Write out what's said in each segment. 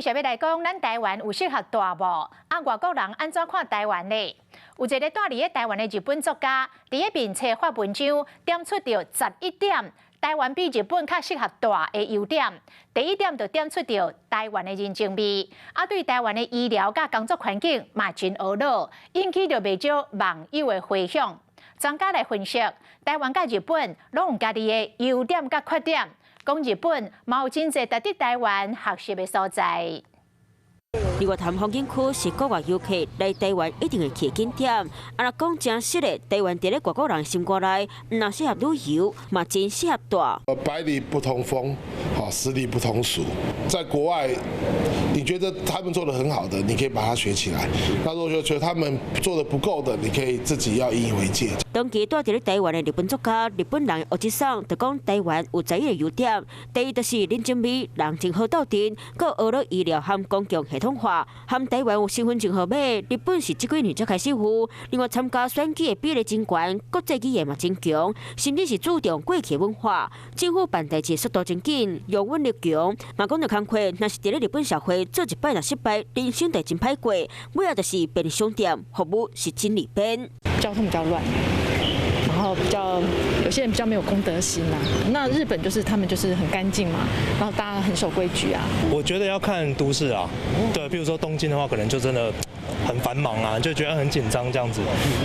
下欲來講，咱台灣有適合蹛無？啊，外國人按怎看台灣呢？有一个蹛佇咧台灣的日本作家，佇咧面冊發文章，點出著11點台灣比日本較適合蹛的優點。第一點就點出著台灣的人情味，啊，對台灣的醫療佮工作環境嘛真呵咾，引起著袂少網友的迴響。專家來分析，台灣佮日本攏有家己的優點佮缺點。講日本嘛有真濟值得台灣學習的所在。日月潭風景區是國外遊客來台灣一定會去的景點。啊，若講誠實的，台灣佇咧外國人心肝內，毋但適合旅遊，嘛真適合蹛。百里不同風，好，十里不同俗。在國外，你覺得他們做得很好的，你可以把它學起來。那如果覺得他們做得不夠的，你可以自己要引以為戒。長期蹛佇咧台灣的日本作家、日本人烏吉桑就講台灣有11個優點。第一就是人情味，人真好鬥陣，閣呵咾醫療和公共系統化，和台灣有身份證號碼，日本是這幾年才開始有。另外參加選舉的比例真懸，國際語言嘛真強，甚至是注重過去文化。政府辦代誌速度真緊，容忍力強。嘛講著工課，若是佇咧日本社會做一擺若失敗，人生就真歹過。尾仔就是便利商店，服務是真利便。交通比較亂，然後比較有些人比較沒有公德心啊。那日本就是他們就是很乾淨嘛，然後大家很守規矩啊。我覺得要看都市啊，對，比如說東京的話，可能就真的很繁忙啊，就覺得很緊張這樣子。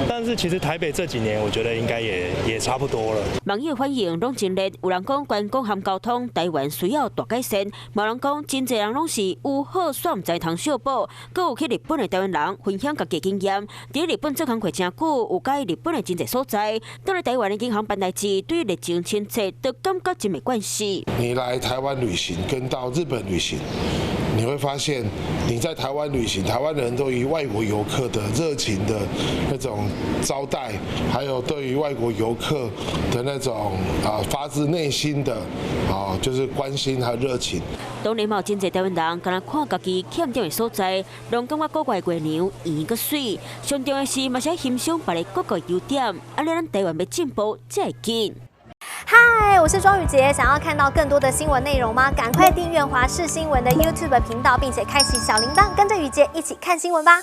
但是其實台北這幾年，我覺得應該也差不多了。網友反應攏真熱，有人講觀光和交通，台灣需要大改善；嘛有人講真濟人攏是有好煞毋知通相報。閣有去日本的台灣人分享家己經驗，佇日本做工課誠久，有佮意日本的真濟所在。當來台灣的銀行辦代誌，對熱情親切，都感覺真袂慣勢。你來台灣旅行跟到日本旅行，你會發現你在台灣旅行，台灣人對於外國遊客的熱情的那種招待，還有對於外國遊客的那種啊發自內心的啊就是關心和熱情。當然嘛有真濟台灣人，敢若看家己欠點的所在，攏感覺國外月娘圓閣媠。上重要的是，嘛是愛欣賞別个國家優點，按呢咱台灣欲進步才會緊。嗨，我是莊宇傑，想要看到更多的新聞內容嗎？趕快訂閱華視新聞的 YouTube 頻道，並且開啟小鈴鐺，跟着宇傑一起看新聞吧。